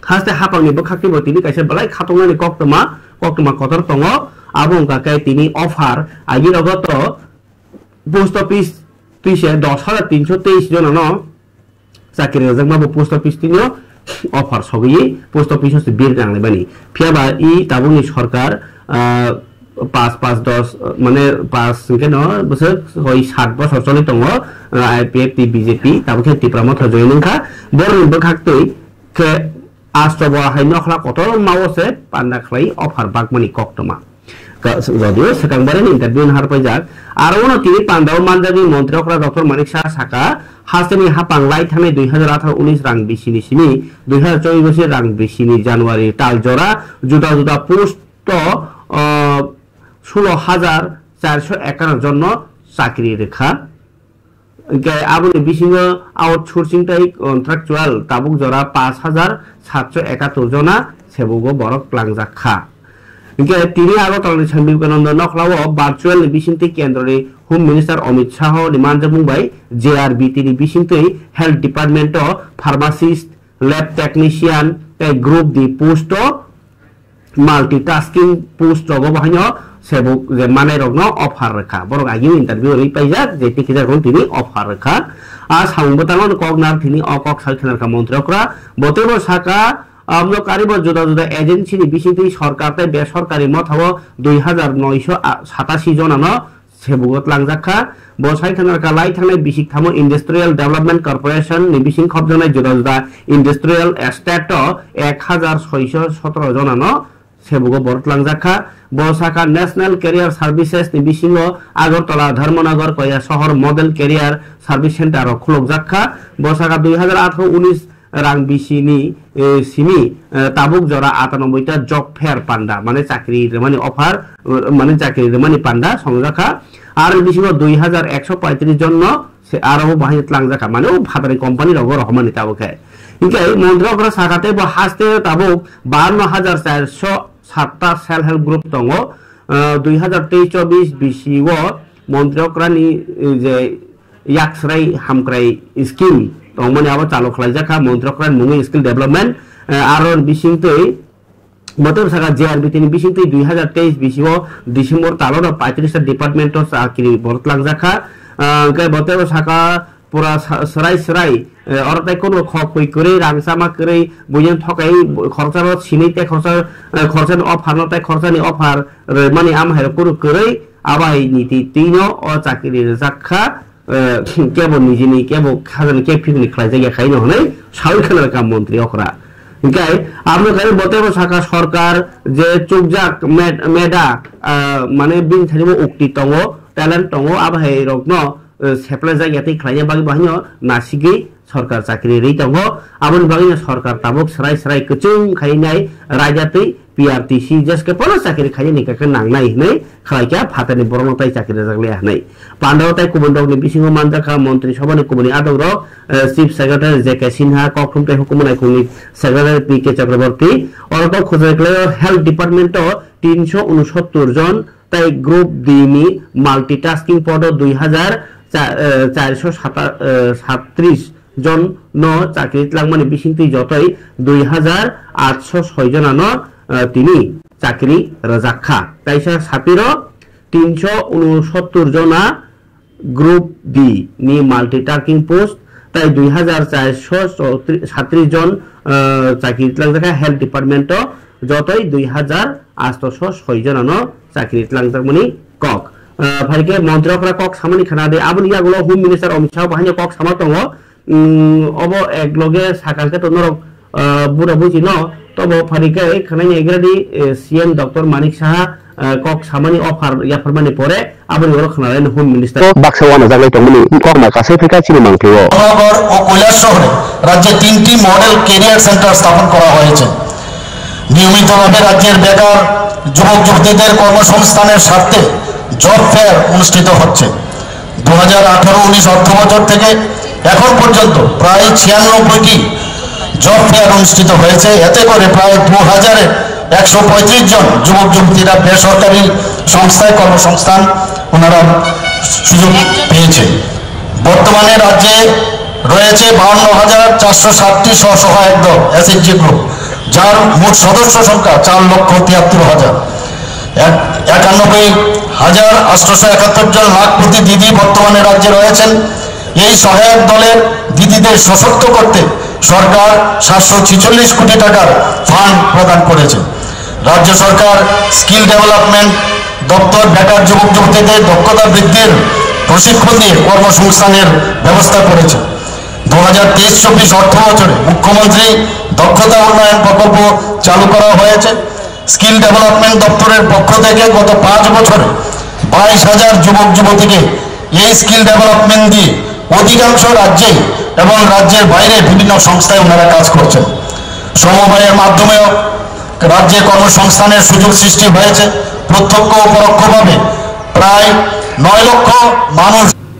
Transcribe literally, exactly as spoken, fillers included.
Haste hapangni bwkhakni bo tini kaisa belai khatungmani koktwma, koktwma kotor tongo. Abo wngkha khe tini offer, agi rogo to post office twi se dos hajar tinso teis jonano chakri rwjakma bo post office tino offer sogwi post office o se bir nanglaimani. Phiya ba i tabukni sorkar, ah, pas pas dos, mane pas hwnkhe no bwswk soi sat bosor choli tongo, ah, I P F T B J P, tabuk khe Tipra Motha join wngkha. Borokni bwkhak twi khe asto bo hai nokhla kotor mao se panda khlai offer bakmani koktwma. Ka-, jodio swkang barani interview no harpaijak, aro uno tini pandao manjagwi montri okra Doctor Manik Saha saka, hasteni hapang lai thani dui hajar atharo unis rang bisini simi, dui hajar chobis bosi rang bisini January tal jora juda juda post o, o, sulo hajar charso ekano jonno chakri rwkha. Hwnkhe aboni bisingo outsourcing tei contractual tabuk jora pash hajar satso ekattor jona sebugo borok tlangjak kha. Hwnkhe tini Agartala ni Swami Vivekananda nokhlao virtual ni bisingtwi kendroni Home Minister Amit Shah ni manjakmung bai J R B T ni bisingtwi Health Department o pharmacist, lab technician tei group D post o multitasking post rogo bo haino sebuk je manai rokno offer rwkha. Borok agini interview rwi paijak, je tei kisa rokno tini offer rwkha. A samung bwtangno kok nar tini o kok sai khna rwkha montri okra. Bo teibo saka, amno karibo juda juda agency ni bisingtwi sorkar tei besorkari mothao dui hajar noisho satasi jonano sebugo tlangjak kha. Bo sai khna kha lai thangnai bisik thamo Industrial Development Corporation ni bising khopjaknai juda juda industrial estate o ek hajar soiso sotoro jonano sebugo borok tlangjak kha. Bo sakha National Career Services ni bisingo Agartala, Dharmanagar, Koya Sohor Model Career Service Center rok khulokjak kha. Bo sakha dui hajar atharo unis rang bisini, eh, simi, eh, tabuk jora atanoboi ta job fair panda, mane chakri rwmani offer, eh, mane chakri rwmani panda songjakha. Ar bisingo dui hajar ekso paitris jon no se aro bo bahai tlangjakha, mane o phatari company rogo rohormani tabuk khe. Hinkhe montri okra sakha tei bo haste tabuk baanno hajar charso satta self help group tongo. Eh, dui hajar teis chobis bisio montri okrani, eh, je yaksrai hamkrai scheme tongmani abo chalo khlaijak kha, montri okra ni mungwi skill development, eh, aro bisingtwi botebo saka J R B T ni bisingtwi dui hajar teis bisio December talo no paitris ta department o chakri borok tlangjak kha. Ah, hwnkhe botebo saka pura sa-, swrai swrai, eh, oro tei kono khok khoi kwrwi, rang chama kwrwi, buino thokai, khoroksa no sinwi tei khoroksa, eh, khoroksa ni offer no tei khoroksa ni offer rwmani amhai rok kunu kwrwi, abai ni twi twi no o chakri rwjak kha. Eh, kebo nijini, kebo khajani, kebo phikni khlaijak ya khaino hwnwi saui khna rwkha montri okra. Hinkhe aboni kari botebo saka sorkar je chukjak med-, meda, ah, mane bini thani bo ukti tongo, talent tongo, abo hai rokno, eh, seplajak ya tei khlaina bagwi bo haino nasigwi sorkar chakri rwi tongo. Aboni bagwino sorkar tabuk swrai swrai kwchwng khainai raida twi P R T C, J S K pono chakri khainani khe nangnai hwnwi khlaikha, phatarni borokno tai chakri rwjakliya hwnwi. Pandao tai kubun rokni bisingo manjakha Montri Sabhani kubuni adongrok, eh, Chief Secretary J K Sinha, Kokthum tei Hukumu Naikhungni Secretary P K Chakraborty. Oro tok khujai khlaio Health Department o tinso unsottor jon tei Group D ni multitasking podo dui hajar cha-, eh, charso sata-, eh, satris jon no chakri tlangmani bisingtwi jotoi dui hajar atso soi jonano, eh, tini chakri rwjak kha. Kaisa sapiro tinso unsottor jona Group D ni multitasking post tai dui hajar charso satris jon, eh, chakri tlangjak kha health department o, jotoi dui hajar atso soi jonano chakri tlangjakmani kok. Eh, phaikhe montri okra kok samani khana de, aboni yagulo Home Minister Amit Shah bo haino kok sama tongo. Mm, obo ek loge sakha khe to norok, ah, bura buji no, tobo phari khe khwnai naigra di, eh, C M Doctor Manik Saha, ah, kok samani offer yapharmani pore aboni oro khwnalai no Home Minister. Baksa wana jaglai tongmani kokma kasai phika chini mangphi o. Dharmanagar ও কৈলাসহরে রাজ্যে তিনটি model career centre স্থাপন করা হয়েছে। নিয়মিতভাবে রাজ্যের বেকার যুবক যুবতীদের কর্মসংস্থানের স্বার্থে জব ফেয়ার অনুষ্ঠিত হচ্ছে। দু হাজার আঠারো উনিশ অর্থ বছর থেকে এখন পর্যন্ত প্রায় ছিয়ানব্বইটি জব ফেয়ার অনুষ্ঠিত হয়েছে। এতে করে প্রায় দু হাজার একশো পঁয়ত্রিশ জন যুবক যুবতীরা বেসরকারি সংস্থায় কর্মসংস্থান ওনারা সুযোগ পেয়েছে। বর্তমানে রাজ্যে রয়েছে বাহান্ন হাজার চারশো সাতটি স্বসহায়ক দল, এসএইচজি গ্রুপ। যার মোট সদস্য সংখ্যা চার লক্ষ তিয়াত্তর হাজার। এক- একানব্বই হাজার আটশোশো একাত্তর জন লাখপতি দিদি বর্তমানে রাজ্যে রয়েছেন। এই সহায়ক দলের দিদিদের সশক্ত করতে সরকার সাতশো ছেচল্লিশ কোটি টাকার ফান্ড প্রদান করেছে। রাজ্য সরকার স্কিল ডেভেলপমেন্ট দপ্তর বেকার যুবক যুবতীদের দক্ষতা বৃদ্ধির প্রশিক্ষণ দিয়ে কর্মসংস্থানের ব্যবস্থা করেছে। দু হাজার তেইশ চব্বিশ অর্থ বছরে মুখ্যমন্ত্রী দক্ষতা উন্নয়ন প্রকল্প চালু করা হয়েছে। স্কিল ডেভেলপমেন্ট দপ্তরের পক্ষ থেকে গত পাঁচ বছরে বাইশ হাজার যুবক যুবতীকে এই স্কিল ডেভেলপমেন্ট দিয়ে অধিকাংশ রাজ্যে এবং রাজ্যের বাইরে বিভিন্ন সংস্থায় ওনারা কাজ করছেন। সমবায়ের মাধ্যমেও রাজ্যে কর্মসংস্থানের সুযোগ সৃষ্টি হয়েছে। প্রত্যক্ষ ও পরোক্ষভাবে প্রায় নয় লক্ষ মানুষ